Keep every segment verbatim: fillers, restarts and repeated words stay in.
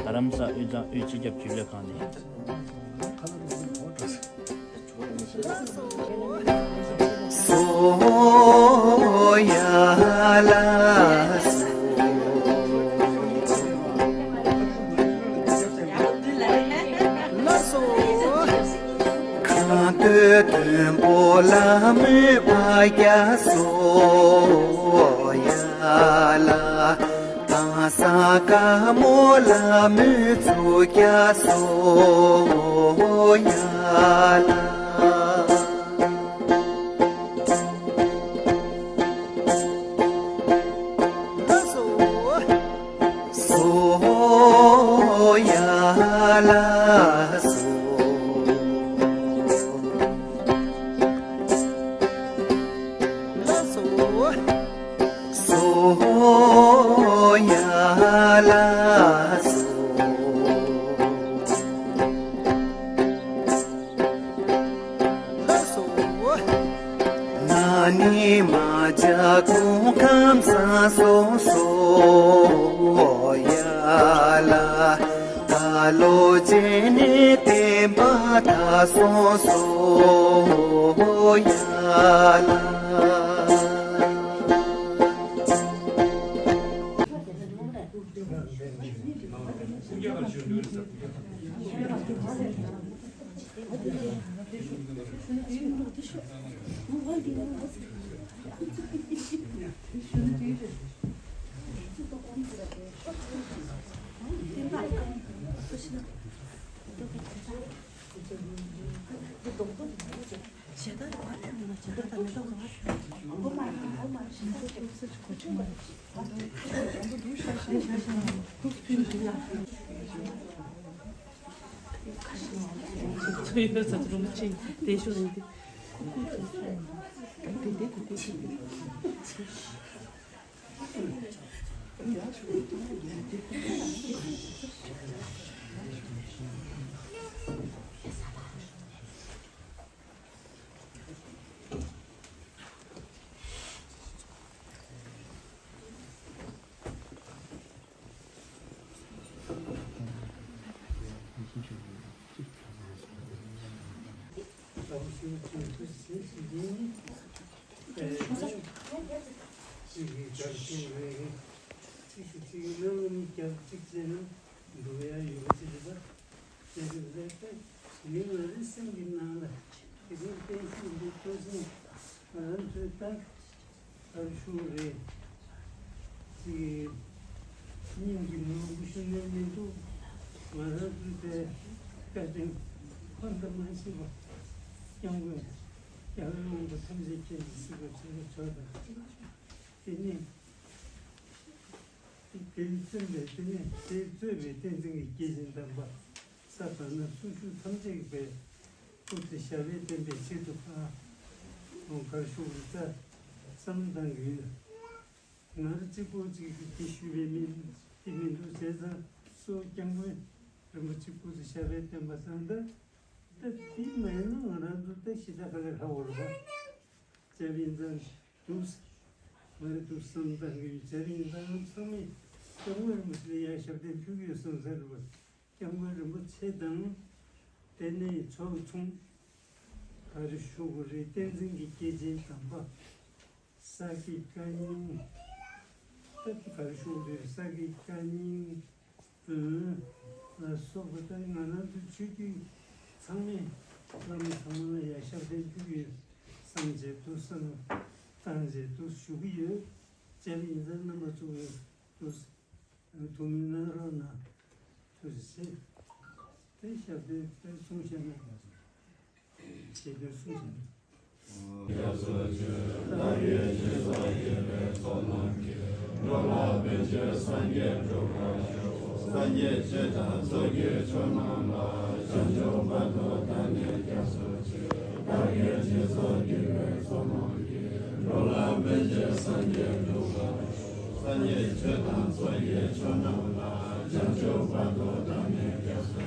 རྡ་རམ་ས་དབུས་གཙང་དབུས་སྤྱི་ཁྱབ་རྒྱུན་ལས་ཁང་ནས། སོ་ཡ་ལ་སོ། གང་འདོད་མཐོན་པོ་ལ་མོས་པ་རྒྱ་སོ་ཡ་ལ། གང་ཟག་དཀའ་མོ་ལ་མོས་ཚུལ་རྒྱ་སོ་ཡ་ལ། སོ་ཡ་ལ་སོ། སོ་ཡ་ལ་སོ། ན་ནི་མ་ཇ་གུང་ཁམས་སངས་སོ་སོ་ཡ་ལ། ད་ལོ་ཇེ་ནི་བསྟན་པ་དར་སོ་སོ་ཡ་ལ། ཅིག་གིས་དགའ་ཤོས་རེད། ཅིག་གིས་ཅིག་གིས་ནང་ལ་མི་རྒྱབ་ཅིག་བྱས་ན་འགྲོ་ཡ་ཡོད་པ་ཅིག་རེད་པ། དེ་རེད་རེད་པས་མི་ང་རའི་སེམས་ཀྱི་ནང་ལ་དེ་རིང་བསྟན་སྲིད་འདི་སྤྲོ་སེམས་ང་རང་ཚོའི་ལྟར་དགའ་ཤོས་རེད། ཅིག་གིས་སྙིང་གི་ནོར་བུ་ཤུ་ནས་མི་འདུག་ང་རང་ཚོའི་དེ་བཀའ་དྲིན་ཁོ་འདི་མ་ཤེས་པ་སྐྱབས་མགོན་རྒྱལ་བའི་དབང་པོ་ཐམས་ཅད་མཁྱེན་ཅིང་གཟིགས་པ་ཆེན་པོ་མཆོག་དང་། དེ་ནས་དེས་མཚོན་པའི་དེ་ནས་དེས་གཙོས་པའི་བསྟན་འཛིན་གྱི་སྐྱེས་ཆེན་དམ་པ་ས་དང་ན་སུ་ཞིག་ཐམས་ཅད་པའི་སྐུ་ཚེ་ཞབས་པད་བརྟན་པའི་ཆེད་དུ་ཕར་ལོང་གར་ཞུགས་རེ་ད་བསམ་བློ་བཏང་གི་ཡོད། ང་རང་གཅིག་པོ་གཅིག་གིས་དེ་ཞུས་པའི་མིན་དེ་མི་འདུག་བྱས་ཙང་གཙོ་བོ་སྐྱབས་མགོན་རིན་པོ་ཆེ་སྐུ་ཚེ་ཞབས་པད་བརྟན་པ་དང་ད་ད་དེ་མ་ཡིན་ན་ང་རང་ཚོ་ད་ཞི་བདེ་ག་ལེར་ཧ་འོར་བ། བྱས་པ་ཡིན་ཙང་འདུག་ང་རེ་འདུག་བསམ་བཏང་གི་ཡོད། བྱས་པ་ཡིན་ཙང་ཚང་མས་སྐྱབས་མགོན་རིན་པོ་ཆེ་ལ་ཡར་ཞབས་བརྟན་ཕུལ་གྱི་ཡོད་བསམ་ས་རེད་བ། སྐྱབས་མགོན་རིན་པོ་ཆེ་དང་དེ་ནས་ཕྱོགས་མཚུངས་ག་རེ་ཞུ་དགོས་རེད། བསྟན་འཛིན་གྱི་སྐྱེས་ཆེན་དམ་པ་ས་དགེ་བཀའ་རྙིང་། ད་ག་རེ་ཞུ་དགོས་རེད། ས་དགེ་བཀའ་རྙིང་ལ་སོགས་པ་ད་ང་རང་ཚོའི་ཆོས་བརྒྱུད་ཚང་མས་བླ་མ་ཚང་མ་ལ་ཡར་ཞབས་བརྟན་ཞུ་གི་ཡོད་བསམ་བྱས་འདུག་བསམ་བཏང་བྱས་འདུག་ཞུ་གི་ཡོད། བྱས་པ་ཡིན་ཙང་རྣམ་པ་ཚོ་གིས་འདུག་ཐུགས་སྨོན་གནང་རོགས་གནང་། ཐུགས་རྗེ་ཆེ། དེ་ཞབས་བརྟན་དཔེ་གསུང་བཤད་གནང་དགོས་སོ། ཞེས་དོན་གསུངས་ཤིང་། རྒྱ་མཚོ་ཆེ། བདག་གིས་སྦྱིན་སོགས་བགྱིས་པའི་ཚོགས་རྣམས་ཀྱིས། འགྲོ་ལ་ཕན་ཕྱིར་སངས་རྒྱས་འགྲུབ་པར་ཤོག་སངས་རྒྱས་ཆོས་དང་ཚོགས་ཀྱི་མཆོག་རྣམས་ལ། བྱང་ཆུབ་བར་དུ་བདག་ནི་སྐྱབས་སུ་མཆི། བདག་གིས་སྦྱིན་སོགས་བགྱིས་པའི་ཚོགས་རྣམས་ཀྱིས། འགྲོ་ལ་ཕན་ཕྱིར་སངས་རྒྱས་འགྲུབ་པར་ཤོག་སངས་རྒྱས་ཆོས་དང་ཚོགས་ཀྱི་མཆོག་རྣམས་ལ། བྱང་ཆུབ་བར་དུ་བདག་ནི་སྐྱབས་སུ་མཆི། བདག་གིས་སྦྱིན་སོགས་བགྱིས་པའི་ཚོགས་རྣམས་ཀྱིས། འགྲོ་ལ་ཕན་ཕྱིར་སངས་རྒྱས་འགྲུབ་པར་ཤོག་སངས་རྒྱས་ཆོས་དང་ཚོགས་ཀྱི་མཆོག་རྣམས་ལ། བྱང་ཆུབ་བར་དུ་བདག་ནི་སྐྱབས་སུ་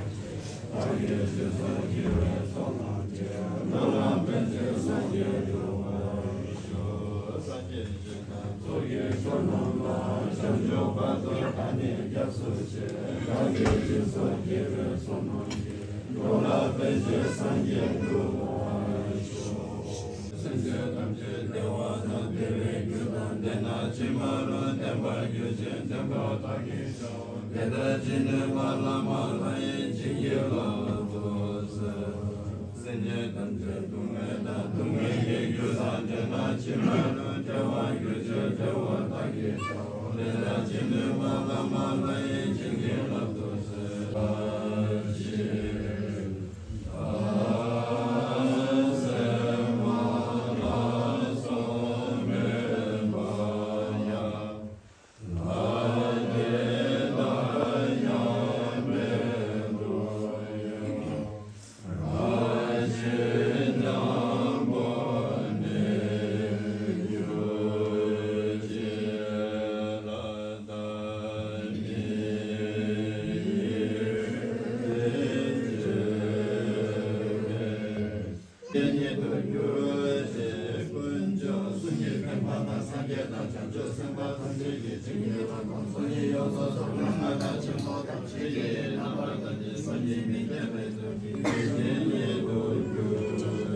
མཆི། བདག་ སེམས་ཅན་ཐམས་ཅད་བདེ་བ་དང་བདེ་བའི་རྒྱུ་དང་ལྡན་ན་ཕྱི་མ་ལུས་བརྟན་པར་གྱུར་ཅིང་བརྟན་པ་དག་གིས་ཀྱང་དེ་ལྟར་ཅི་ནུས་པ་བླ་མ་ལྷ་ཡི་བྱིན་གྱིས་བརླབ་ཏུ་གསོལ། སེམས་ཅན་ཐམས་ཅད་སྡུག་བསྔལ་དང་སྡུག་བསྔལ་གྱི་རྒྱུ་དང་བྲལ་ན་ཕྱི་མ་ལུས་བདེ་བར་གྱུར་ཅིང་བདེ་བ་དག་གིས་ཀྱང་དེ་ལྟར་ཅི་ནུས་པ་བླ་མ་ལྷ་ཡི་བྱིན་གྱིས་བརླབ་ཏུ་གསོལ། ཉིད་དུ་འགྱུར་ཞེས་དཀོན་མཆོག་གསུམ་གྱི་བདེན་པ་དང་སངས་རྒྱས་དང་བྱང་ཆུབ་སེམས་དཔའ་ཐམས་ཅད་ཀྱི་བྱིན་གྱིས་རློབ་པ་ཚོགས་གཉིས་ཡོངས་སུ་རྫོགས་པ་མངའ་བདག་ཆེན་པོ་དང་ཆོས་ཀྱི་རྣམ་པར་ཐམས་ཅད་སངས་རྒྱས་མི་སྐྱེ་བའི་ཚུལ་གྱིས་ཉིད་དུ་འགྱུར་ཞེས།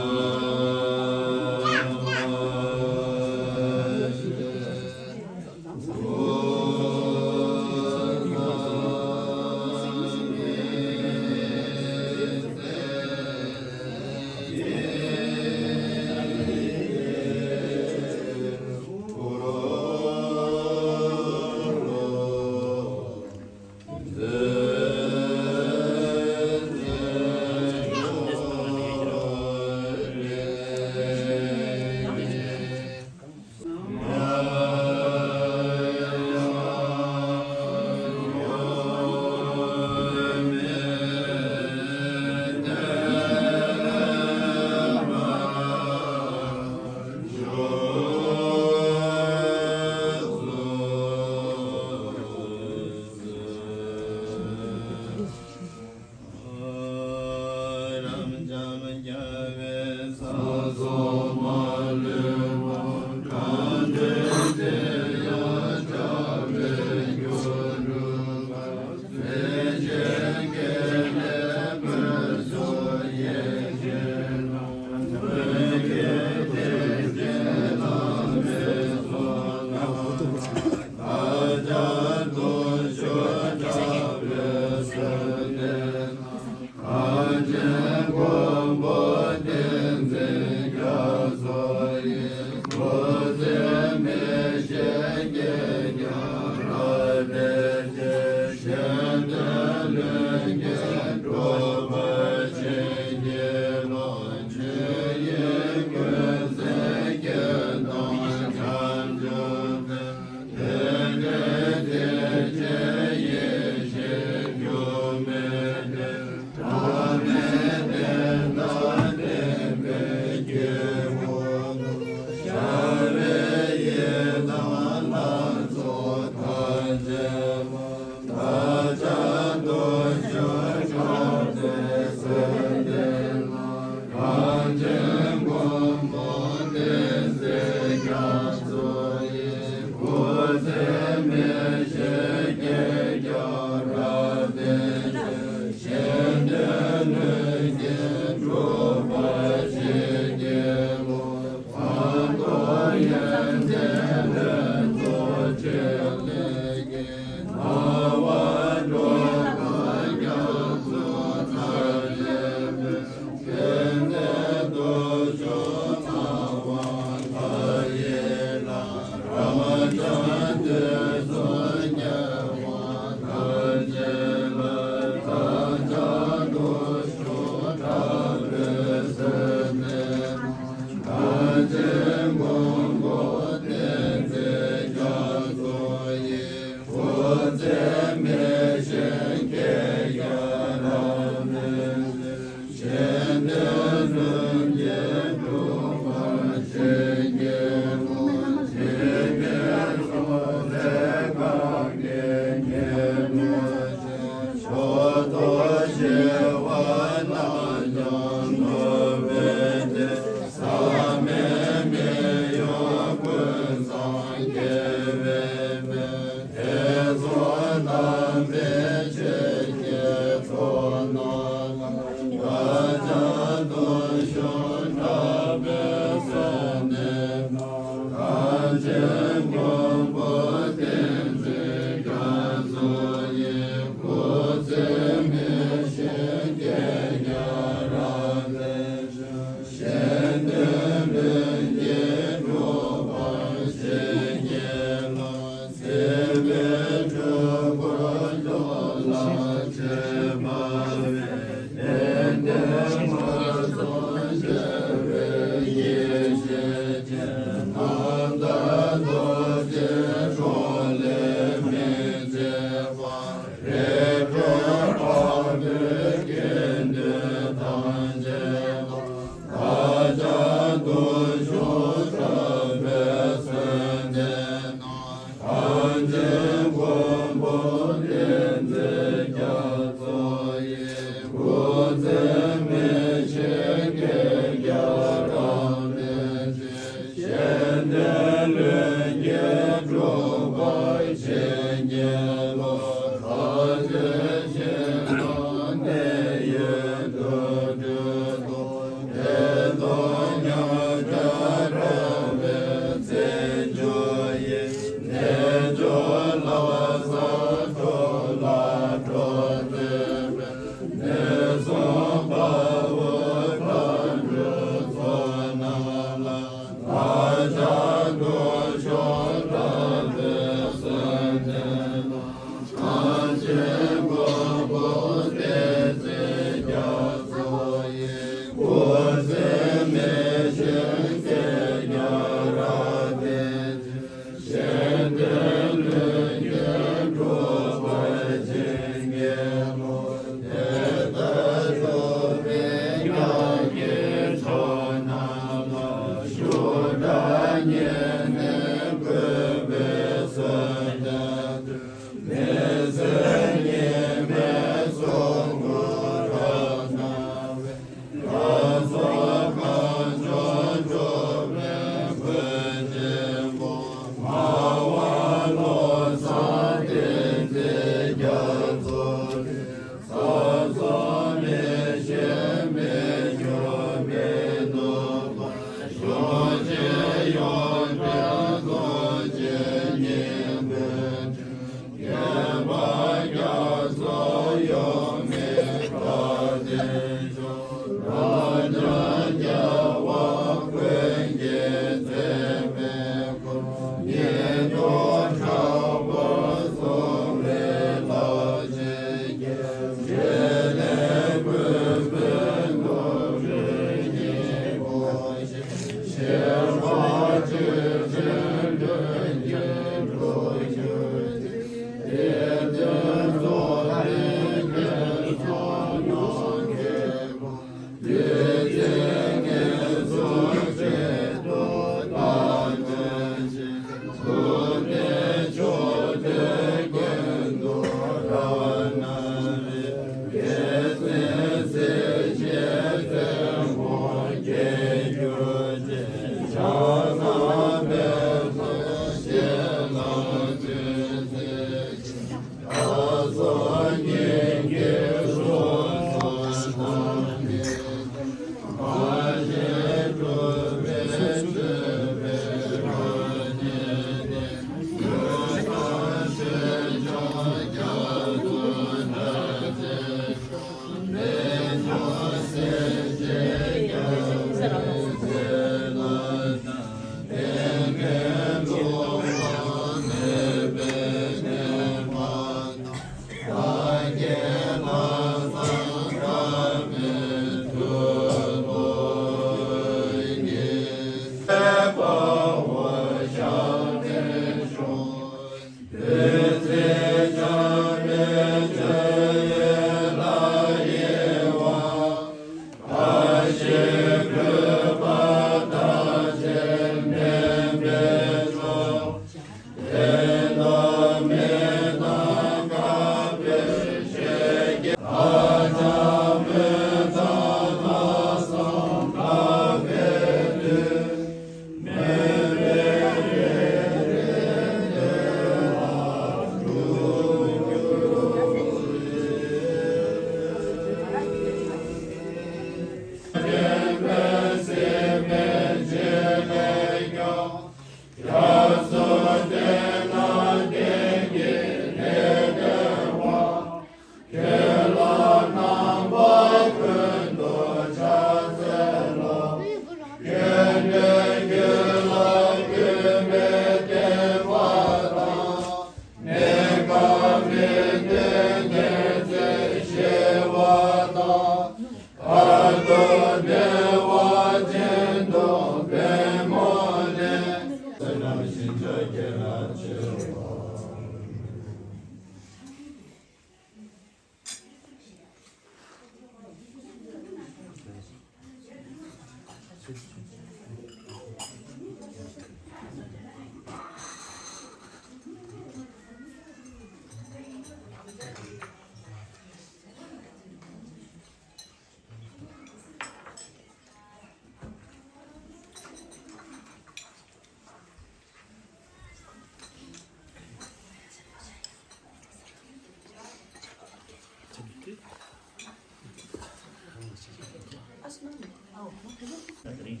དེ་རིང་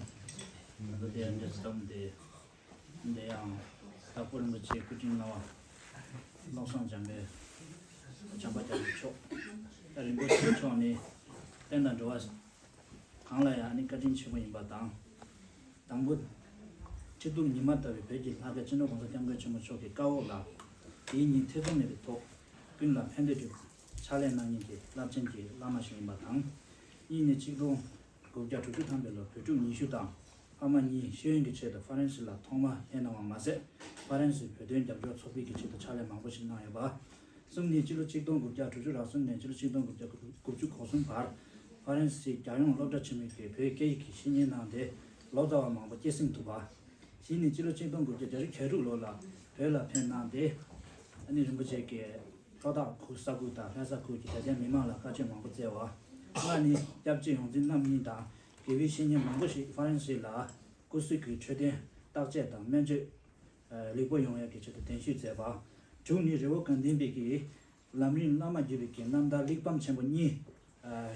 ང་ཚོ་དེ་འདྲ་བསམ་སྟེ། འདི་ཡང་དྭགས་པོ་རིན་པོ་ཆེའི་སྐུ་ཕྲེང་ལྔ་པ་བློ་བཟང་འཇམ་པའི་བྱམས་པ་རྒྱ་མཚོ་མཆོག་ད་རིན་པོ་ཆེ་མཆོག་ནི་བསྟན་དང་འགྲོ་བ་གང་ལ་ཡང་ནི་བཀའ་དྲིན་ཆེན་པོ་ཡིན་པ་དང་། དང་པོ་ཆིག་སྟོང་ཉི་མ་ལྟ་བུའི་བོད་ཀྱི་ལྷ་སྐལ་སྤྱི་ནོར་༸གོང་ས་༸སྐྱབས་མགོན་ཆེན་པོ་མཆོག་གི་བཀའ་འོག་ལ་དེའི་ཉིན་ཐེ་ཚོམ་མེད་པའི་ཐོག་ཀུན་ལ་ཕན་བདེ་སྒྲུབ་ཕྱག་ལས་གནང་མཁན་གྱི་རླབས་ཆེན་གྱི་བླ་མ་ཞིག་ཡིན་པ་དང་། གཉིས་ནི་ཆིག་སྟོང་དགུ་བརྒྱ་དྲུག་ཅུ་ཐམ་པའི་ལོར་བོད་ཕྲུག་ཉི་ཤུ་དང་ཕ་མ་གཉིས་ཤེས་ཡོན་གྱི་ཆེད་དུ་ཧྥ་རན་སི་ལ་ཐོག་མར་ཕེབས་གནང་བ་མ་ཟད། ཧྥ་རན་སིའི་བོད་དོན་རྒྱབ་སྐྱོར་ཚོགས་པའི་གི་ཆེད་དུ་ཕྱག་ལས་མང་པོ་ཞིག་གནང་ཡོད་པ། གསུམ་ནི་སྤྱི་ལོ་ཆིག་སྟོང་དགུ་བརྒྱ་དྲུག་ཅུ་རེ་གསུམ་ནས་སྤྱི་ལོ་ཆིག་སྟོང་དགུ་བརྒྱ་དགུ་བཅུ་གོ་གསུམ་བར་ཧྥ་རན་སིའི་རྒྱལ་ཡོངས་སློབ་གྲྭ་ཆེན་མོའི་གི་བོད་སྐད་ཡིག་གི་བཤེས་གཉེན་གནང་སྟེ་ལོ་ཙཱ་བ་མང་པོ་སྐྱེད་སྲིང་ཐུབ་པ། བཞི་ནི་སྤྱི་ལོ་ཆིག་སྟོང་དགུ་བརྒྱ་བརྒྱད་ཅུ་གྱ་དྲུག་ལོ་ལ་བོད་ལ་ཕེབས་གནང་སྟེ་ཨ་ནི་རིན་པོ་ཆེ་གི་ལྷོ་ཐག་ཁུལ་ས་ཁུལ་དང་ལྷ་ས་ཁུལ་གྱི་དད་ལྡན་མི་མང་ལ་བཀའ་ཆོས་མང་པོ་སྩལ་བ། ལྔ་ནི་སྐྱབས་རྗེ་ཡོངས་འཛིན་རྣམ་གཉིས་དང་དགེ་བའི་བཤེས་གཉེན་མང་པོ་ཞིག་ཧྥ་རན་སི་ལ་སྐུ་གཟུགས་ཀྱི་འཕྲོད་བསྟེན་བརྟག་དཔྱད་དང་སྨན་བཅོས་ལེགས་པོ་ཡོང་ཡག་གི་ཆེད་དུ་གདན་ཞུ་མཛད་པ། དྲུག་ནི་རི་བོ་དགའ་ལྡན་པའི་གི་ལམ་རིམ་བླ་མ་བརྒྱུད་པའི་གི་རྣམ་ཐར་གླེགས་བམ་ཆེན་པོ་གཉིས་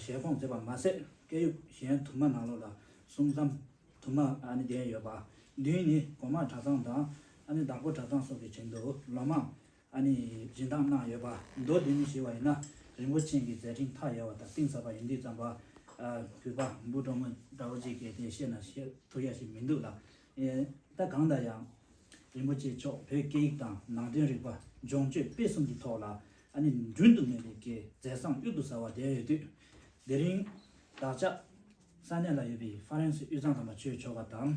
ཞལ་ཁོང་མཛད་པ་མ་ཟད། སྐད་ཡིག་གཞན་དུ་མ་ནང་ལོགས་ལ་གསུང་རྩོམ་དུ་མ་ཨ་ནི་ལྡན་ཡོད་པ། བདུན་ནི་སྒོ་མང་གྲྭ་ཚང་དང་ཨ་ནི་དྭགས་པོ་གྲྭ་ཚང་སོགས་ཀྱི་བྱིན་རླབས་ལོ་མང་ཨ་ནི་སྦྱིན་བདག་གནང་ཡོད་པ། མདོ་སྡེ་སྣོད་ཞེས་པ་ཡིན་ན་ རིན་པོ་ཆེ་གི་མཛད་འཕྲིན་མཐའ་ཡས་པ་དང་གཏིང་ཟབ་པ་ཡིན་དུས་ཙམ་པ། ཨ། གུས་པ་འབུ་གྲོགས་མོ་འདྲ་བོ་ཅིག་གིས་དེ་བཤད་ན་བཤད་ཐུབ་ཡ་ཞིག་མི་འདུག་ལ། ཨེ། ད་གང་ལྟར་ཡང་རིན་པོ་ཆེ་མཆོག་བོད་སྐད་ཡིག་དང་ནང་དོན་རིག་པ་སྦྱོང་སྤྱོད་སྤེལ་གསུམ་གྱི་ཐོག་ལ། ཨ་ནི་མགྲོན་དུ་གནས་པའི་གི་མཛད་བཟང་དབྱུག་ཏུ་ཟ་བ་དེ་ཡོད་དུས། དེ་རིང་བདག་ཅག་ས་གནས་ལ་ཡོད་པའི་ཧྥ་རན་སི་དབུས་གཙང་དམ་པ་ཆོས་ཕྱོགས་པ་དང་།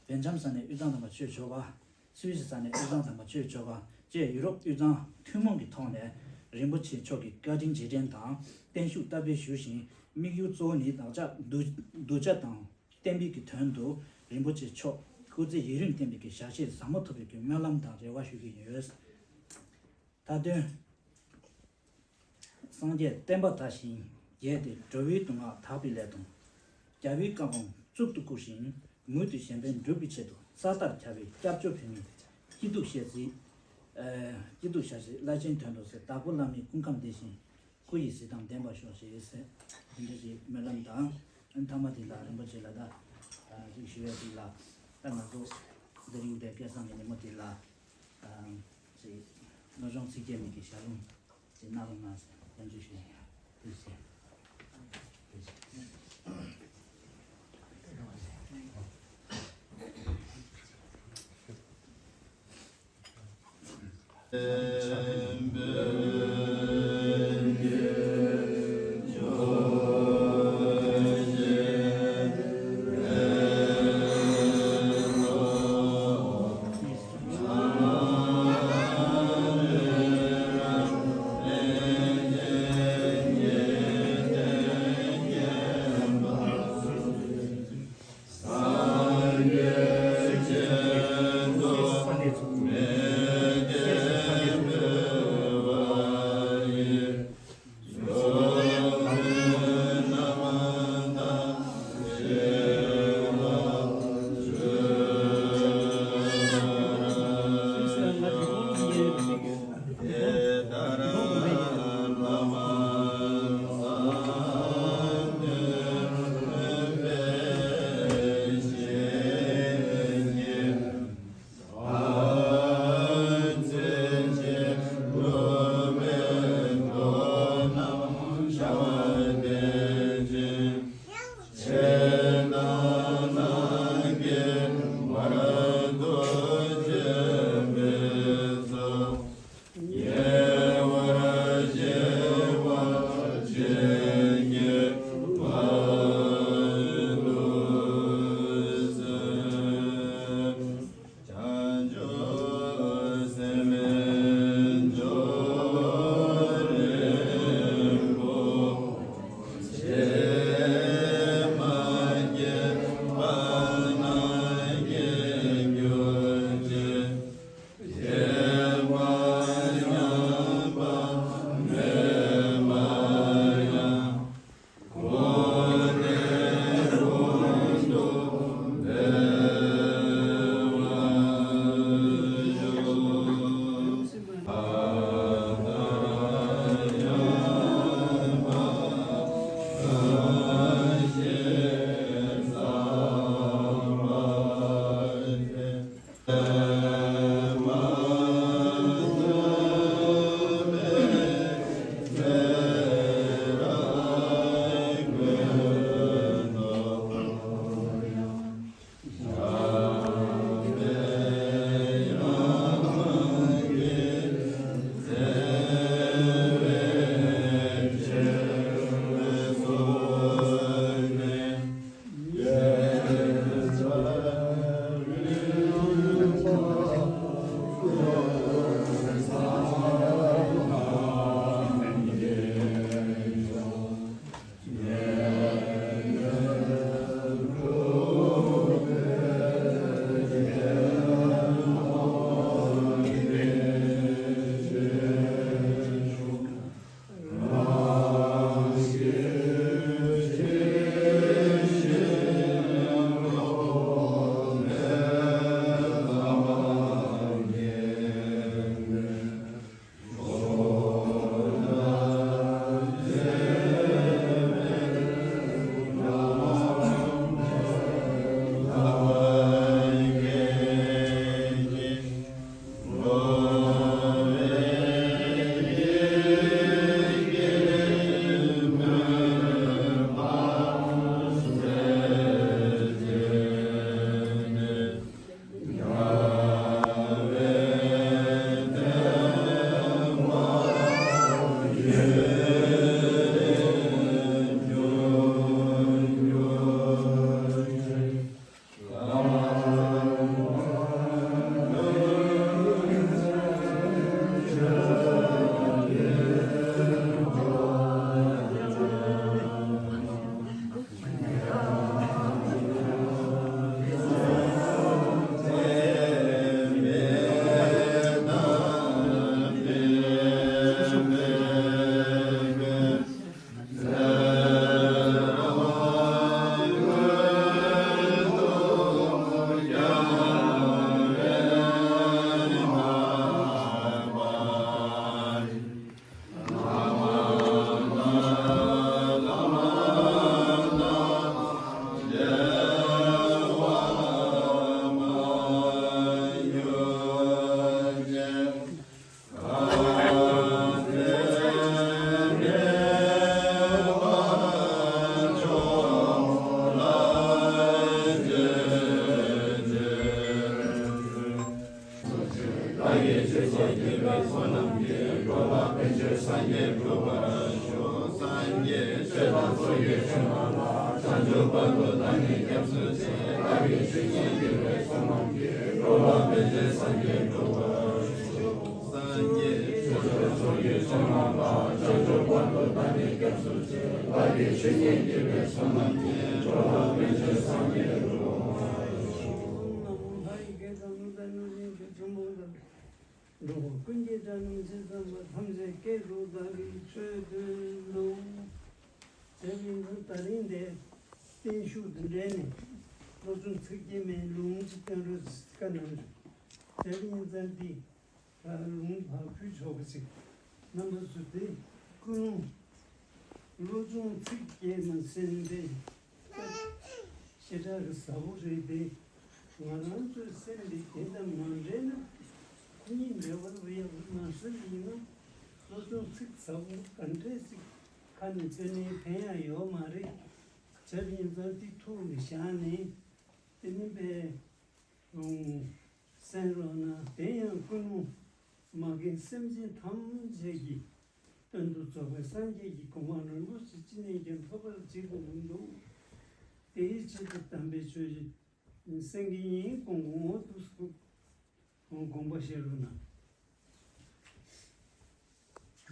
སྦེལ་ཇམ་ས་གནས་དབུས་གཙང་དམ་པ་ཆོས་ཕྱོགས་པ། སུད་སི་ས་གནས་དབུས་གཙང་དམ་པ་ཆོས་ཕྱོགས་པ་བཅས་ཡུ་རོབ་དབུས་གཙང་ཐུན་མོང་གི་ཐོག་ནས་རིན་པོ་ཆེ་མཆོག་གི་བཀའ་དྲིན་རྗེས་དྲན་དང་བརྟན་བཞུགས་བསྟར་སྤེལ་ཞུ་བཞིན། དམིགས་ཡུལ་གཙོ་བོ་ནི་བདག་ཅག་གདུལ་གདུལ་བྱ་དང་བསྟན་པའི་གི་དོན་དུ་རིན་པོ་ཆེ་མཆོག་སྐུ་ཚེ་ཡུན་རིང་བརྟན་པའི་གི་ཞལ་བཞེས་ཟབ་མོ་ཐོབ་པའི་གི་སྨོན་ལམ་དང་རེ་བ་ཞུ་གི་ཡོད། མཐའ་དོན། སངས་རྒྱས་བསྟན་པ་དར་ཞིང་རྒྱས་ཏེ། འགྲོ་བའི་སྡུག་བསྔལ་དག་པའི་སླད་དུ། རྒྱལ་བའི་བཀའ་དགོངས་གཙུག་ཏུ་བཀུར་ཞིང་། མྱུར་དུ་གཞན་ཕན་སྒྲུབ་པའི་ཆེད་དུ། ས་མཐར་བྱ་བའི་སྐྱབས་བཅོལ་བོད་མིའི་སྐྱིད་སྡུག་ཤེས་ཚེ། སྐྱིད་སྡུག་ཤ་ཚེ་བླ་ཆེན་དོན་དུ་ཟེར། དྭགས་པོ་བླ་མའི་སྐུ་ཁམས་བདེ་ཞིང་སྐུ་ཡི་གཟི་མདངས་ལྡན་པར་ཤོག་ཅེས་ཟེར། དེ་འདྲ་ཞིག་སྨོན་ལམ་དང་། མཐའ་མ་དེ་ལ་རིན་པོ་ཆེ་ལ་ད་ཅིག་ཞུ་ཡ་ཅིག་ལ། ད་ང་ཚོ་དེ་རིང་འདིར་སྐལ་བཟང་གི་ཉིན་མོ་དེ་ལ། ཨ། ཅིག་སློབ་སྦྱོང་ཚིག་བརྒྱད་མའི་གི་ཞལ་ལུང་ཅིག་གནང་རོགས་གནང་ཟེར་སྙན་ཞུ་ཞུ་ཡིན། ཐུགས་རྗེ་ཆེ། ཐུགས་རྗེ་ཆེ། འགྲོ་བ་ཀུན་གྱི་སྒྲ་སྙན་ཇི་ཙམ་པ། ཐམས་ཅད་སྐད་དུ་བདག་གིས་ཆོས་བསྟན་ནོ། དེ་ཡིན་ཙང་ད་རིང་འདིར་བརྟན་བཞུགས་དང་འབྲེལ་ནས་བློ་སྦྱོང་ཚིག་བརྒྱད་མའི་ལུང་ཅིག་བསྟན་རོགས་བཀའ་གནང་། དེ་ཡིན་ཙང་འདི་ལུང་བག་ཕུལ་ཆོག་པ་ཅིག་རྣམ་པ་ཚོ་དེ་ཀུན་སློང་བློ་སྦྱོང་ཚིག་བརྒྱད་མ་ཟིན་ཏེ། ཞེ་དྲག་གི་ཟབ་པོ་རེད་དེ། ང་རང་ཚོའི་སེམས་འདི་དེ་དང་མ་འབྲེལ་ན། ཁོ་གཉིས་འབྲེལ་བར་ཡོད་པ་མ་ཟིན་ཡིན་ན། སློབ་སྦྱོང་ཚིག་ཟབ་པོ་ག་འདྲས་ཞིག་ཁ་ནས་བཏོན་ནའི་ཕན་ཡག་ཡོད་མ་རེད། བྱས་པ་ཡིན་ཙང་འདི་ཐུགས་ལ་བཞག་ནས་དེ་ནི་པའི། གསན་རོགས་གནང་། དེ་ཡང་ཀུན་སློང་མ་རྒན་སེམས་ཅན་ཐམས་ཅད་ཀྱི་དོན་དུ་རྫོགས་པའི་སངས་རྒྱས་ཀྱི་གོ་འཕང་རིན་པོ་ཆེ་ཅི་ནས་ཀྱང་ཐོབ་པར་བྱེད་དགོས་ཀྱི་འདུག་དེའི་ཆེད་དུ་དམ་པའི་ཆོས་ཀྱི་སེང་གེ་ཡིན་དགོངས་དགོངས་འོ་འདུག་སེ་དགོངས་པ་བཞེས་རོགས་གནང་།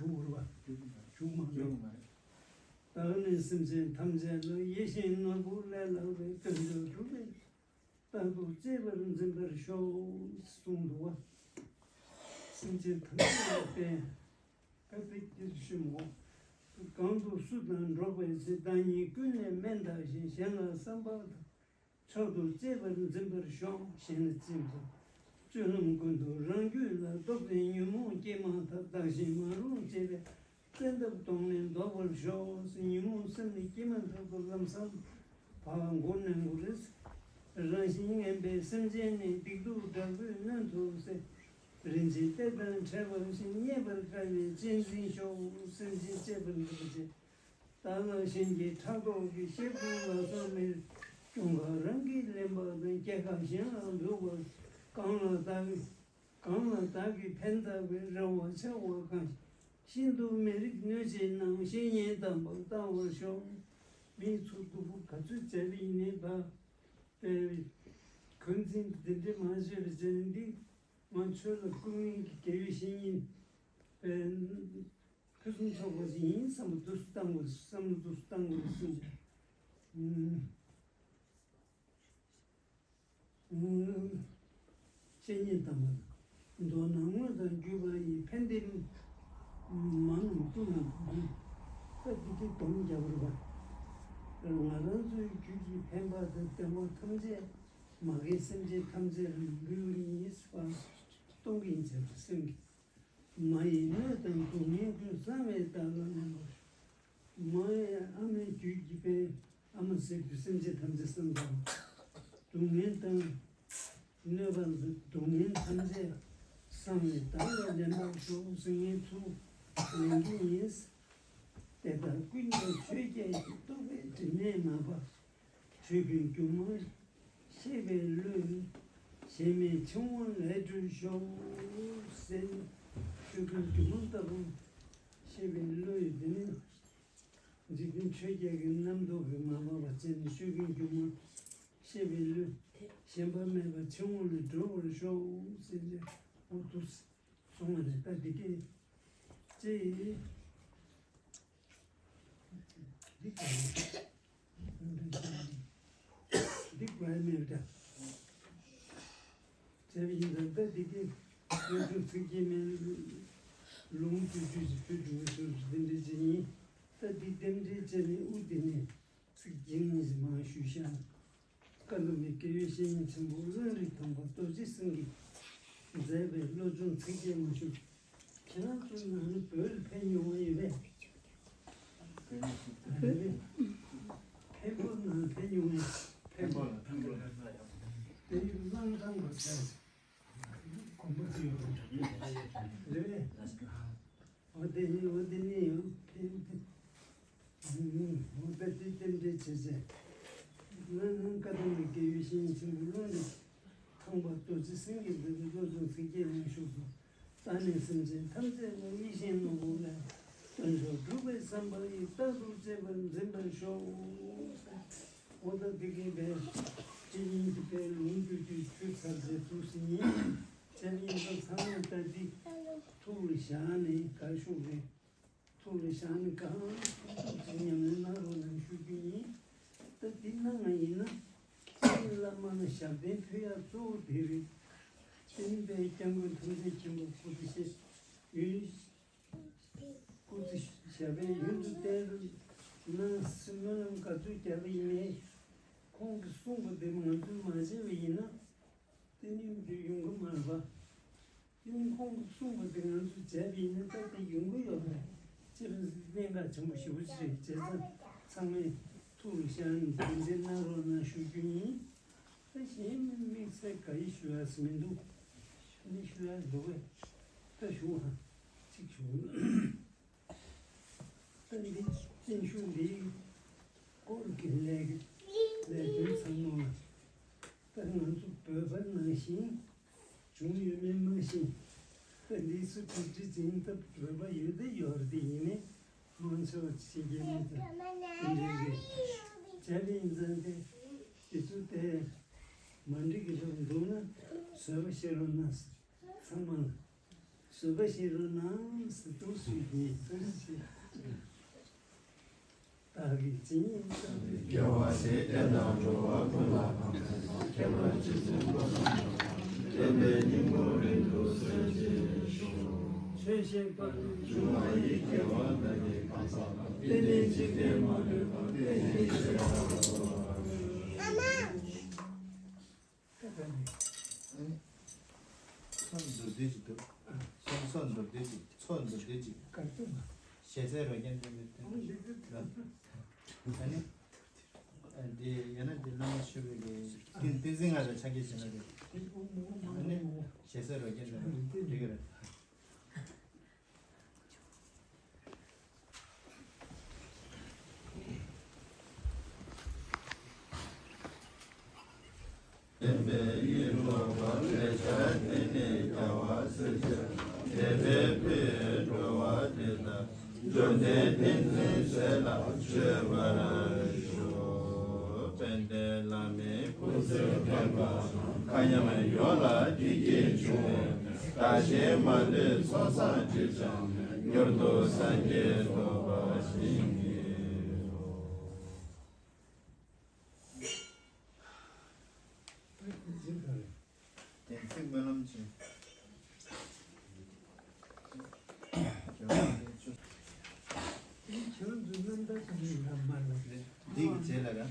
བྱུང་བར་བ། བྱུང་མ་རེད། བདག་ནི་སེམས་ཅན་ཐམས་ཅད་ལ། ཡིད་བཞིན་ནོར་བུ་ལས་ལྷག་པའི། དོན་མཆོག་གྲུབ་པའི་རྟག་ཏུ་གཅེས་པར་འཛིན་པར་ཤོག་གསུངས་འདུག་བ། སེམས་ཅན་ཐམས་ཅད་ལ་ཕན་ཕན་ཐོགས་ཀྱི་ཞུ་མོ། གང་དུ་སུ་དང་འགྲོགས་པའི་ཚེ། བདག་ཉིད་ཀུན་ནས་དམན་བལྟ་ཞིང་། གཞན་ལ་བསམ་པ་དང་། མཆོག་ཏུ་གཅེས་པར་འཛིན་པར་ཤོག་གཞན་ལ་གཅེས་པར། སྤྱོད་ལམ་ཀུན་ཏུ་རང་རྒྱུད་ལ། རྟོག་ལྡན་ཉོན་མོངས་སྐྱེས་མ་ཐག་བདག་གཞན་མ་རུངས་བྱེད་པའི། བཙན་ཐབས་གདོང་ལེན་བཟློག་པར་ཤོག་ཉོན་མོངས་སེམས་ནི་སྐྱེས་མ་ཐག་ཏུ། ལམ་སེལ་བ་མགོ་ནས་མགོ་རེད། རང་བཞིན་ངན་པའི་སེམས་ཅན་ནི། སྡིག་སྡུག་དྲག་པོས་གནོན་དུ་གསོལ། རིན་ཆེན་གཏེར་དང་ཕྲད་པ་བཞིན། རྙེད་པར་དཀའ་བའི་གཅེས་འཛིན་ཤོག་སེམས་ཅན་གཅེས་པར་འདོད་པ་བྱེད། བདག་ལ་གཞན་གྱིས་ཕྲག་དོག་གིས། བཤད་ཁུངས་ལ་སོགས་མེད། གྱོང་ཁ་རང་གིས་ལེན་པ་དང་། སྐྱེ་ཁ་གཞན་ལ་འབུལ་བར། གང་ལ་བདག་གིས་གང་ལ་བདག་གིས་ཕན་བཏགས་པའི། རེ་བ་འཆའ་བ་གང་ཞིག་ཤིན་ཏུ་མི་རིགས་གནོད་བྱེད་རྣམས། བཤེས་གཉེན་དམ་པར་བལྟ་བར་ཤོག་མིའི་ཚོགས་སྡུག་པོ་ག་ཚོད་བྱས་པ་ཡིན་ནའི་བ། དཔེ་འཁོན་འཛིན་འདི་འདྲ་མ་བྱས་པ་བྱས་ནས། འདི་ང་ཆོས་ལ་སྐུ་ངལ་གྱི་དགེ་བའི་བཤེས་གཉེན་དཔེ་ཕུན་སུམ་ཚོགས་པ་ཞིག་ཡིན་བསམ་པ་འདུག་སེ་བཏང་དགོས། བསམ་བློ་འདུག་སེ་བཏང་དགོས་ཟེར། ཨུམ། ཨུམ། བཤེས་གཉེན་དམ་པ། མདོར་ན་དངོས་དང་བརྒྱུད་པ་ཡི། ཕན་བདེ་མ་རྣམས་ཀུན་ལ་འབུལ། ད་འདི་གའི་སྡོམ་རྒྱག་པར་བ། ང་རང་ཚོའི་རྒྱུད་ཀྱི་ཕན་པ་དང་བདེ་བ་ཐམས་ཅད་མ་རྒན་སེམས་ཅན་ཐམས་ཅད་ལ་འབུལ་བ་ཡིན་ཟེར་བ། གཏོང་གིན་བྱས་པ་སེམས་ཀྱི། མ་ཡི་གནོད་དང་སྡུག་བསྔལ་ཀུན། བསམ་པས་བདག་ལ་ལེན་པར་ཤོག་མ་ཡི་ཨ་མའི་རྒྱུད་ཀྱི་དཔལ། ཨ་མ་ཟེར་དུས་སེམས་ཅན་ཐམས་ཅད་བསམ་དང་། སྡུག་བསྔལ་དང་། གནོད་པ་དང་སྡུག་བསྔལ་ཐམས་ཅད། བསམ་པས་བདག་ལ་ལེན་པར་ཤོག་ཟེར། ངས་ཚུར་ལེན་གྱི་ཡིན། དེ་དག་ཀུན་ཀྱང་ཆོས་བརྒྱད་ཀྱི། རྟོག་པའི་སྒྲིབ་མེད་མ་སྤངས། ཆོས་ཀུན་སྒྱུ་མར་ཤེས་པའི་བློས། གཞན་མེད་འཆིང་བ་ལས་གྲོལ་ཤོག་ཟེར། ཆོས་ཀུན་སྒྱུ་མ་ལྟ་བུ་ཤེས་པའི་བློས། དེ་ནི་འཇིག་རྟེན་ཆོས་བརྒྱད་ཀྱི་རྣམ་རྟོག་གིས་མ་སྤངས་པ་བྱས་ནས། ཆོས་ཀུན་སྒྱུ་མར་ཤེས་པའི་བློས། ཞེན་པ་མེད་པར་འཆིང་བ་ལས་གྲོལ་བར་ཤོག་ཟེར་ཏེ། འོ་འདུག་སེ་གསུངས་པ་རེད། ད་འདི་སྐད་ཅེས། འདི་ག་རེ། འདི་ག་རེ་མེད་པ་འདྲ། བྱས་པ་ཡིན་ཙང་ད་འདི་སྐད། བློ་སྦྱོང་ཚིག་བརྒྱད་མའི་ལུང་བཅུ་བཅུ་ཞིག་ཕུལ་འགྲོ་བའི་ཚུལ་དུ་འདི་འདྲ་ཅིག་ཡིན། ད་འདི་རྟེན་འབྲེལ་བྱས་ནས་དབུ་འདི་ནས་ཚིག་བརྒྱད་གཉིས་ཤིག་མར་ཞུས་ཤག་བཀའ་སློབ་མའི་དགེ་བའི་བཤེས་གཉེན་ཆེན་པོ་བློན་རིགས་དམ་པ་རྡོ་རྗེ་སེང་གེས་མཛད་པའི་བློ་སྦྱོང་ཚིག་བརྒྱད་མ་ཞུ། ཁྱེད་རང་ཚོའི་ནང་ནས་བོད་ལ་ཕེབས་མྱོང་བ་ཡོད་པས། ཕེབས་པོ་ནང་ཕེབས་མྱོང་བས། ཕེབས་པོ་ལ་ཕེབས་པོ་ལ་ཕེབས་པ་ཡག་པོ། དེ་ཡི་གླང་ཐང་པ་ཚ་གོམ་པ་ཚོས་རེད་པས། འོ་དེ་ནི་འོ་དེ་ནི་ཡང་ཕན་ཐོགས། འོ་ད་དེ་རྟེན་འབྲེལ་བྱས་བྱས། ང་ནི་བཀའ་གདམས་པའི་དགེ་བའི་བཤེས་གཉེན་ཆེན་པོ་བློན་རིགས་དམ་པ་རྡོ་རྗེ་སེང་གེས་མཛད་པའི་བློ་སྦྱོང་ཚིག་བརྒྱད་ལ་ཞུགས་སོ། བདག་ནི་སེམས་ཅན་ཐམས་ཅད་ལ། ཡིད་བཞིན་ནོར་བུ་ལས་ ལྷུན་གྲུབ་སྒྲུབ་པའི་བསམ་པ་ཡིས། རྟག་ཏུ་བརྩེ་བར་འཛིན་པར་ཤོག། འོ་ད་འདི་གའི་བའི་ཅི་ཡིན་གྱི་བའི་ལུང་བསྟོད་དུས་ཆུ་ཚར་ཚེ་འདུག་སེ་ཉིན། བྱས་ཡིན་ཙང་ཚང་མས་ད་འདི་ཐུགས་ལ་བཞག་ནས་གར་ཤོག་རེད། ཐུགས་ལ་བཞག་ནས་གང་ཐུབ་ཐུབ་ཅིག་ཉམས་ལེན་གནང་རོགས་གནང་ཞུ་རྒྱུ་ཡིན། ད་འདི་གནང་བ་ཡིན་ན་སེམས་བླ་མ་ལ་ཞབས་བརྟན་ཕུལ་ཡག་གཙོ་བོ་དེ་རེད། དེ་ནི་བའི་སྐྱབས་མགོན་ཐུགས་རྗེ་ཆེན་པོ་སྐུ་ཚེ་ཞབས་ཡུན། སྐུ་ཚེ་ཞབས་པད་ཡུན་དུ་བརྟན་རུ་གནང་སྲིད་སྨོན་ལམ་ག་ཚོད་བརྒྱབ་པ་ཡིན་ནའི། ཁོང་གིས་གསུངས་པ་དེ་ང་ཚོས་མ་བྱས་པ་ཡིན་ན་བརྟན་ལྷིང་དེ་ཡོང་གི་མ་རེད་པ། བརྟན་ལྷིང་ཁོང་གིས་གསུངས་པ་དེ་ང་ཚོས་བྱས་པ་ཡིན་ན་ད་དེ་ཡོང་གི་ཡོད་རེད། སྤྱིར་གནད་འགག་ཆེན་པོ་ཞེ་པོ་ཅིག་རེད། བྱས་ཙང་ཚང་མས་ཐུགས་ལ་བཞག་ནས་དམ་འཛིན་གནང་རོགས་གནང་ཞུ་རྒྱུ་ཡིན། ད་གཞན་མི་དམིགས་བསལ་ག་ཡེ་ཞུ་ཡག་མི་འདུག་ཨ་ནི་ཞུ་ཡག་འདུག་གས། ད་ཞུ་ཧ་ཅིག་ཞུ། ད་འདི་བརྟན་བཞུགས་འདིའི་སྐོར་གྱི་ལས་ལས་དོན་ཚང་མ་ད་ང་ཚོ་བོད་པ་ནང་བཞིན་བྱུང་ཡོད་མེད་མ་ཤེས། ད་འདི་སུ་གྲུབ་འབྲས་འཛིན་སྟབས་བོད་པ་ཡོད་དེ་ཡོད་རེད། དེ་ཡིན་ནའི། མང་ཆེ་བ་ཕྱི་རྒྱལ་མི་དང་དེ་འདྲའི་རེད། བྱས་པ་ཡིན་ཙང་དེ་དེ་ཚོ་དེ་མ་འགྲིག་གི་རེད་འདུག་ན་བཟོད་པ་བཞེས་རོགས་གནང་། ཚང་མ་ལ་བཟོད་པ་བཞེས་རོགས་གནང་ཟེར་འདུག་ཞུ་རྒྱུ་ཡིན། བཟོད་པ་བཞེས། བདག་གིས་ཇི་སྙེད་བསམ་པའི། དགེ་བ་སྲིད་དེ་དང་འགྲོ་བ་ཀུན་ལ་ཕན་པའི་ཁྱད་པར་ཅན་དུ་བསྟན་པའི་སྙིང་པོ་རིང་དུ་གསལ་བྱེད་ཤོག། ཆོས་བཤད་པ། འབྱུང་བ་ཡི་དགེ་བ་རྣམས་ཀྱི་གང་ཟག་བརྟན་ལྷིང་འཇིག་རྟེན་མ་ལུས་པ་བརྟན་ལྷིང་ཞེས་པ། ཚོགས་མདོར་བསྡུས་ཅིག་འདུག་ཚོགས་མདོར་བསྡུས་ཅིག་ཚོགས་མདོར་བསྡུས་ཅིག་ཞེ་སའི་རོ་རྒྱན་དེ་མི་སྟོན། ཨ་ནི། འདི་ཡང་ན་འདི་བླ་མ་ཆོས་སྐུ་གི་ཏིང་ཏིང་འཛིན་ལྔ་རེ་ཕྱག་འཁྱེར་བྱས་ན་རེད། ཨ་ནི་ཞེ་སའི་རོ་རྒྱན་དེ་འགྲིག་གི་རེད། བསྟན་པའི་ཡིད་འཕྲོག་པ་ལས་བྱ་དེ་ནི་རྒྱལ་བ་སྲས་བཅས་དད་པས་ཕུལ་འགྲོ་བ་དེ་དག་འབྱོར་ལྡན་བསྟན་འཛིན་སྲས་ལ་མཆོད་པར་ཞུ། དཔལ་ལྡན་བླ་མའི་སྐུ་ཚེ་བརྟན་པ་དང་། མཁའ་མཉམ་ཡོངས་ལ་བདེ་སྐྱིད་འབྱུང་བའི། བདག་གཞན་མ་ལུས་ཚོགས་བསགས་སྒྲིབ་སྦྱངས་ནས། མྱུར་དུ་སངས་རྒྱས་ཐོབ་པར་བྱིན་གྱིས་རློབས། བདེན་ཚིག་སྨོན་ལམ་ཆེ། འདི་གི་རྗེས་ལ་ར།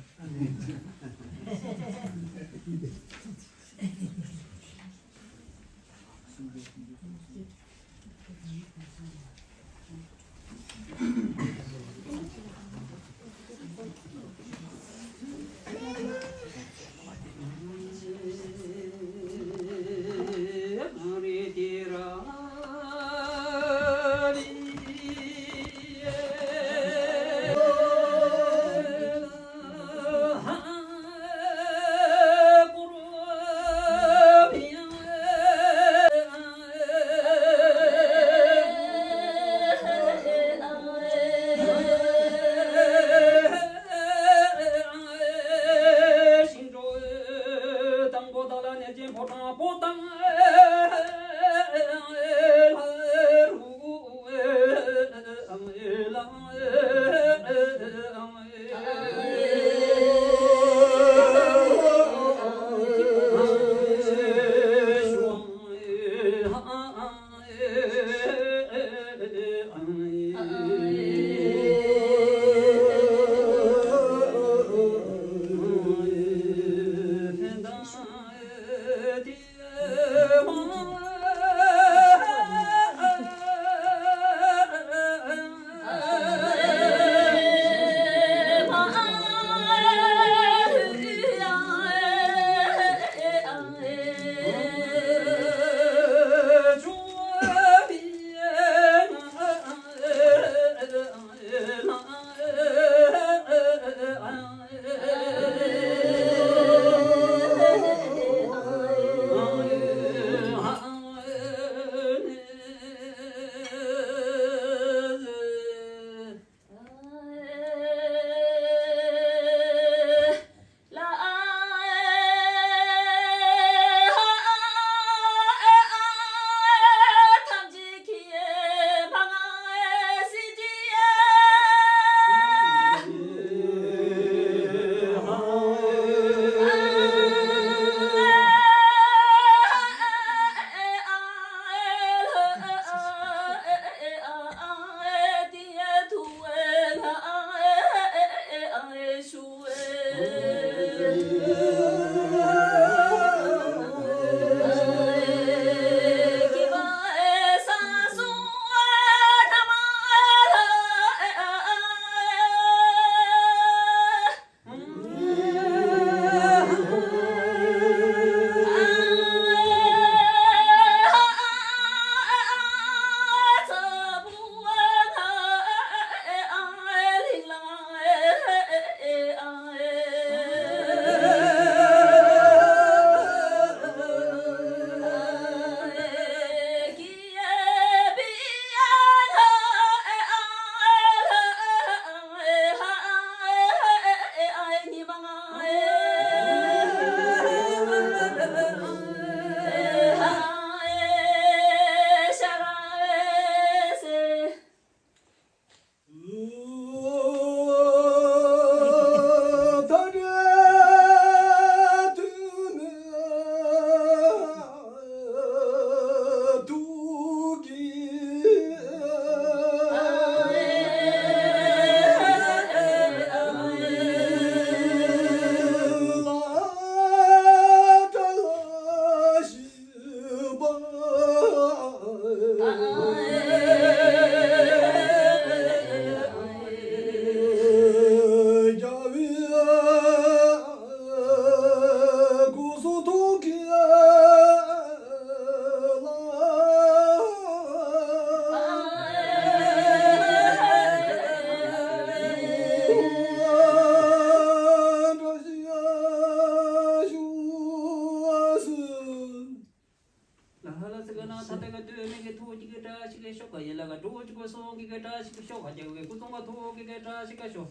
ལ་ཧ་ལ་སི་ག་ན་ཐ་ཏ་ག་དུ་མི་གི་ཐོ་གི་གི་ཏྲ་ཞིག་གི་ཤོག་ག་ཡི་ལ་ག་དྲོ་ཅིག་གི་སོང་གི་གི་ཏྲ་ཞིག་གི་ཤོག་ག་རྒྱ་གི་ཀུ་ཙོང་ག་ཐོ་གི་གི་ཏྲ་ཞིག་ག་ཤོག་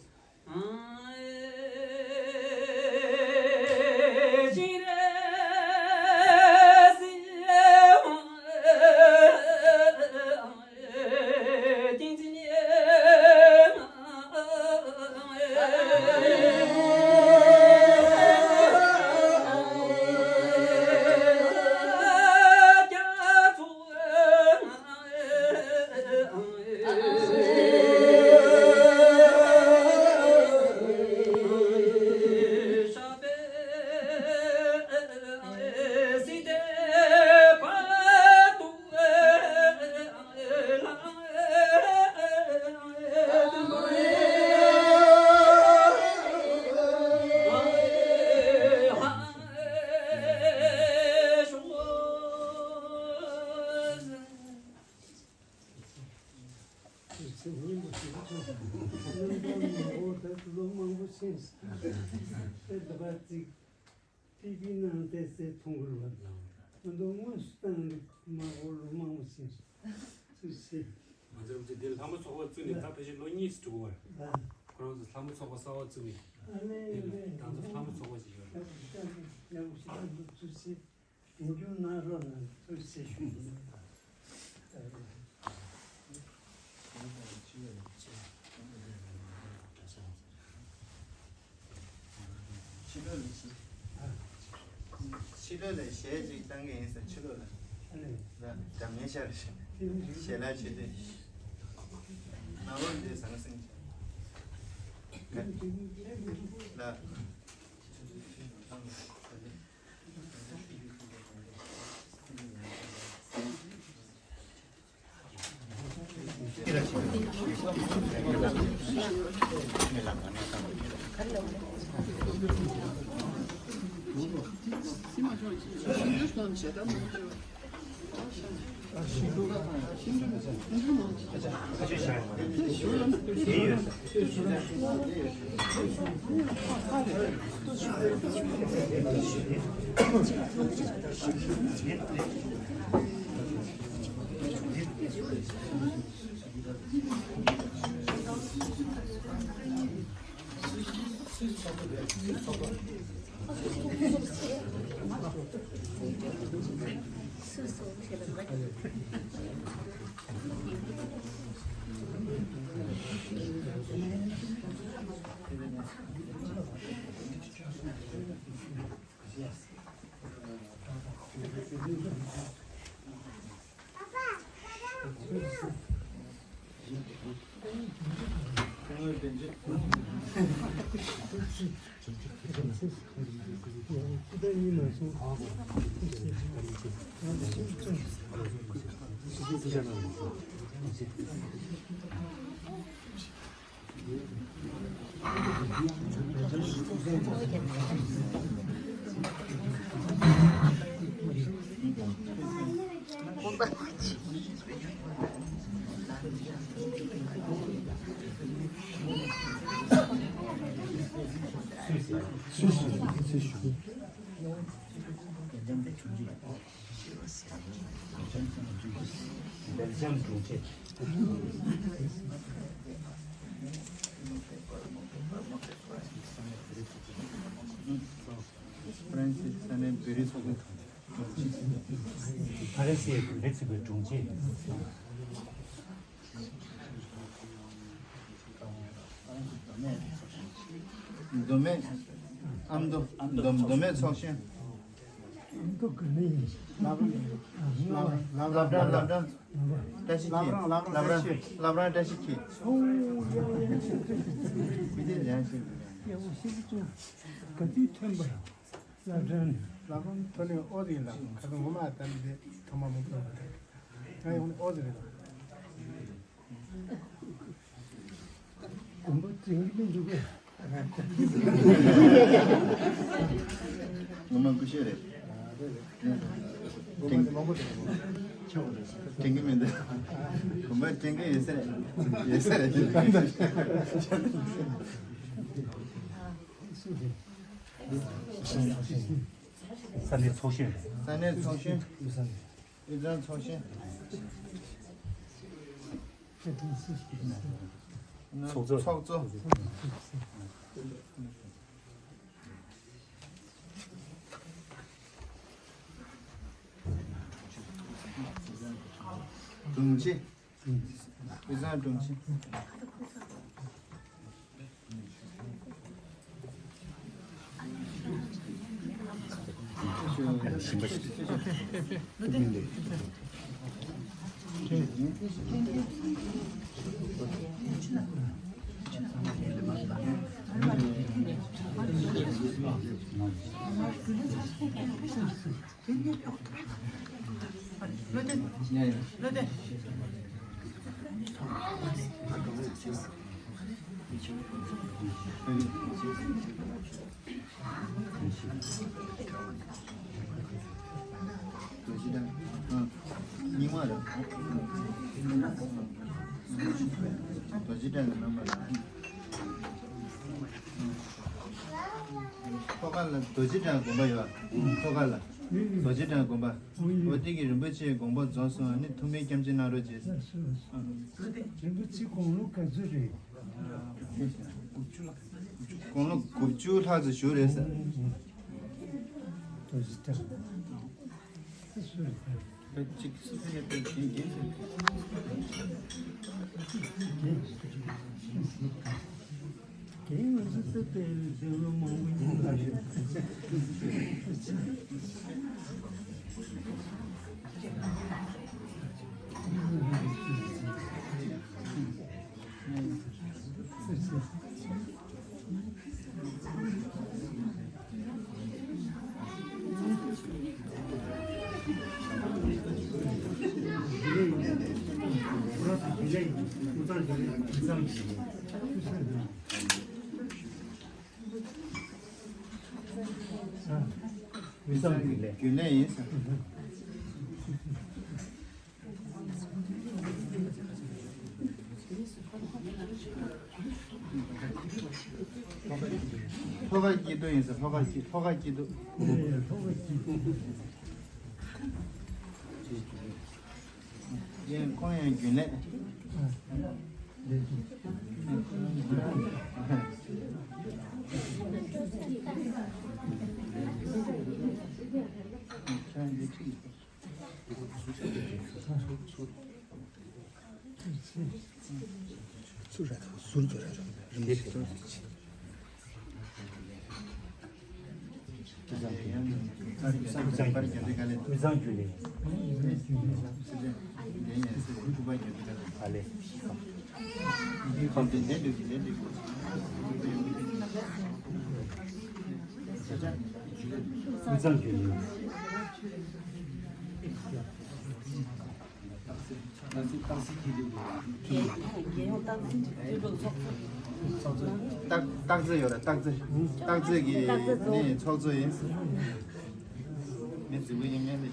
ཚེ་སྔོན་པོ་ཞིག་ལ་ལོ་མང་པོ་ཕྱིན་སོང་། དེ་ལྟ་བ་ཅིག་ཏི་ཝི་ནང་བལྟས་ཚེ་མཐོང་གི་རེད་བ། ང་ཚོ་དངོས་སུ་བཏང་ནས་མ་གོ་ལོ་མང་པོ་ཕྱིན་སོང་། སུ་ཞིག་ང་ཚོ་འདི་ལྷ་མོ་ཚོགས་པ་བཙུགས་ནས་ད་ཕལ་ཆེར་ལོ་གཉིས་སུ་འགྲོ་གི་རེད། ཁོ་རང་ཚོ་ལྷ་མོ་ཚོགས་པ་གསར་པ་བཙུགས་ནས། ཨ་ནི་ད་ང་ཚོ་ལྷ་མོ་ཚོགས་པ་ཞིག་ཡོད་རེད། ཡག་པོ་ཞིག་ད་ཚོ་སུ་ཞིག་ཡིན་རྒྱུ་ན་རོགས་གནང་ཐུགས་རྗེ་ཆེ་ཞུ། ཕྱི་ལོགས་ལ་ཞལ་ཅིག་བཏང་གི་ཡིན་ཟེར། ཕྱི་ལོགས་ལ་ལ་འདྲ་མིན་ཤར་ཞལ་ལག་བྱེད་དུས་ནང་ལོགས་འདི་ཟང་ཟིང་ལ། སྦེལ་ཇམ་དྲུང་ཆེ། ཧྥ་རན་སི་ས་གནས་པེ་རི་ཚོགས་པའི། ཧྥ་རན་སིའི་བོད་རིགས་ཚོགས་པའི་དྲུང་ཆེ། མདོ་སྨད། ཨ་མདོ། མདོ། མདོ་སྨད་ཚོགས་ཆེན། ཨ་མདོ་ག་ནས་ཡིན། བླ་བྲང་། བླ་བྲང་། བཀྲ་ཤིས་འཁྱིལ། བླ་བྲང་། བླ་བྲང་བཀྲ་ཤིས་འཁྱིལ། ཨོ་ཡ་ཡ། མི་དེ་ལན་ཞིག་ཡ་ཨོ་ཤེས་ཀྱི་ཅུང་ག་དུས་ཐོན་པ། བླ་བྲང་ནས། བླ་བྲང་ཐོན་ནས་ཨོ་དེ་ལ་ཁ་སང་ངོ་མ་ད་ནི་དེ་ཐོག་མ་མི་ཐོན་པ་དེ། ང་ཡོང་ནས་ཨོ་དེ་རེད་ལ། དགོན་པ་དྲན་གྱི་མི་འདུག་གས། ངོ་མ་སྐུ་ཞབས་རེད། དྲན་དྲན་གྱི་མི་འདུག་དགོན་པ་དྲན་གྱི་ཡོད་ས་རེད། ཡོད་ས་རེད། ས་གནས་ཚོགས་གཞོན་རེད། ས་གནས་ཚོགས་གཞོན། དབུས་གཙང་ཚོགས་ཆེན། ཚོགས་གཙོ། ཚོགས་གཙོ། དྲུང་ཆེ། དབུས་གཙང་དྲུང་ཆེ། རྡོ་རྗེ་གདན། རྙིང་མ་རེད། རྡོ་རྗེ་གདན་གྱི་རྣམ་པ་རེད། ཐོག་ཁ་ལ་རྡོ་རྗེ་གདན་དགོན་པ་ཡོད། ཐོག་ཁ་ལ་རྡོ་རྗེ་གདན་དགོན་པ། འོ་དེ་གི་རིན་པོ་ཆེའི་དགོངས་པ་རྫོགས་སོང་། ཨ་ནི་ཐུགས་སྨོན་སྐྱབས་མཆི་གནང་རོགས་བྱས། རིན་པོ་ཆེ་དགུང་ལོ་ག་ཚོད་རེད། དགུང་ལོ་དགུ་བཅུ་ལྷག་ཙམ་བཞུགས་རེད་ཟེར། རྡོ་རྗེ་གདན། རྒྱུན་ལས་ཡིན་ཟེར། ལྷོ་ཁ་སྐྱིད་སྡུག་ཡིན་ཟེར། ལྷོ་ཁ་སྐྱིད། ལྷོ་ཁ་སྐྱིད་སྡུག་ཡིན། ཁོང་ཡང་རྒྱུན་ལས། ཚུར་ར་དང་ཟུར་དུ་ར་ར་རིམ་གྱིས། དབུས་གཙང་རྒྱུན་ལས། ཨ་ལེ། དབུས་གཙང་རྒྱུན་ལས། རྒྱལ་ཡོངས་སྟག་འཚེར་ཚོགས་གཙོ། སྟག་སྟག་འཚེར་ཡོད་རེད། སྟག་འཚེར། སྟག་འཚེར་གྱི་སྟག་འཚེར་གཙོ་ནི་ཚོགས་གཙོ་ཡིན། ངས་རྫི་བོ་ཡིན་མིན་ལས།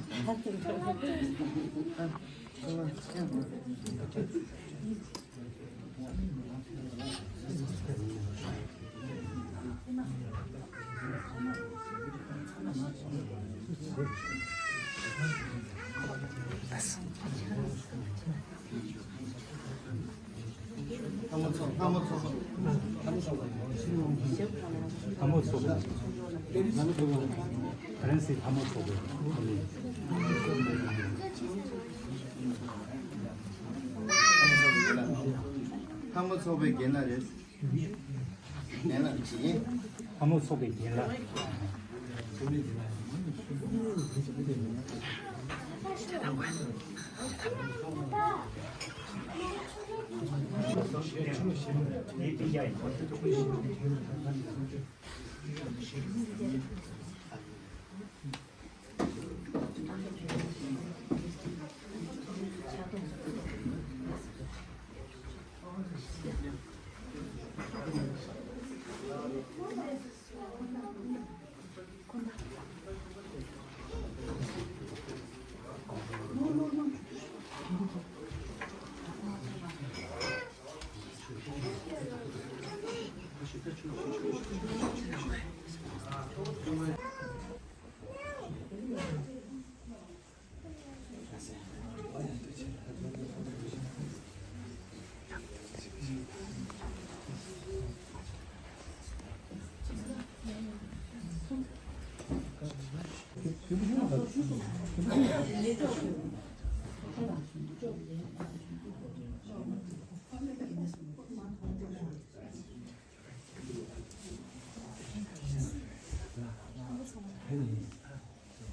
ལྷ་མོ་ཚོགས། ལྷ་མོ་ཚོགས། ལྷ་མོ་ཚོགས། ལྷ་མོ་ཚོགས། ཧྥ་རན་སིའི་ལྷ་མོ་ཚོགས་པའི་ལྷ་མོ། ལྷ་མོ་ཚོགས་པའི་རྒན་ལགས་རེད། རྒན་ལགས་ཅིག་ཡིན། ལྷ་མོ་ཚོགས་པའི་རྒན་ལགས།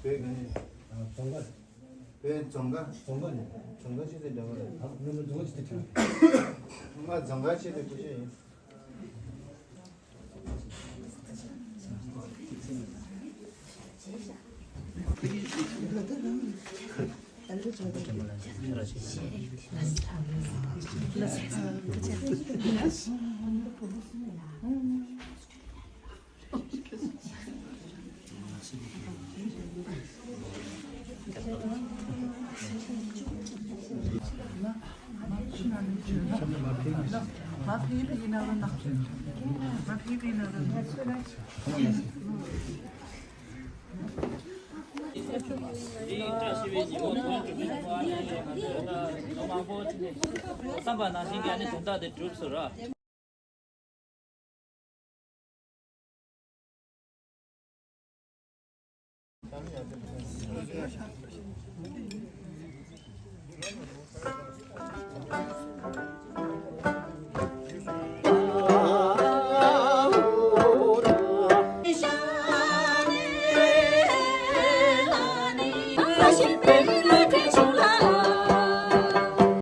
བོད་ག་ནས། རྫོང་དཀར། བོད་རྫོང་དཀར། རྫོང་དཀར་ནས། རྫོང་དཀར་ཆེ་ཚད་འདྲ་བ་རེད། ང་རྫོང་དཀར་ཆེ་ཚད་འདྲ་བ། ང་རྫོང་དཀར་ཆེ་ཚད་སྐུ་ཞབས་ཡིན། བསམ་པ་ནང་བཞིན་གྱི་ཨ་ནི་དོན་དག་དེ་གྲུབ་སོང་ར།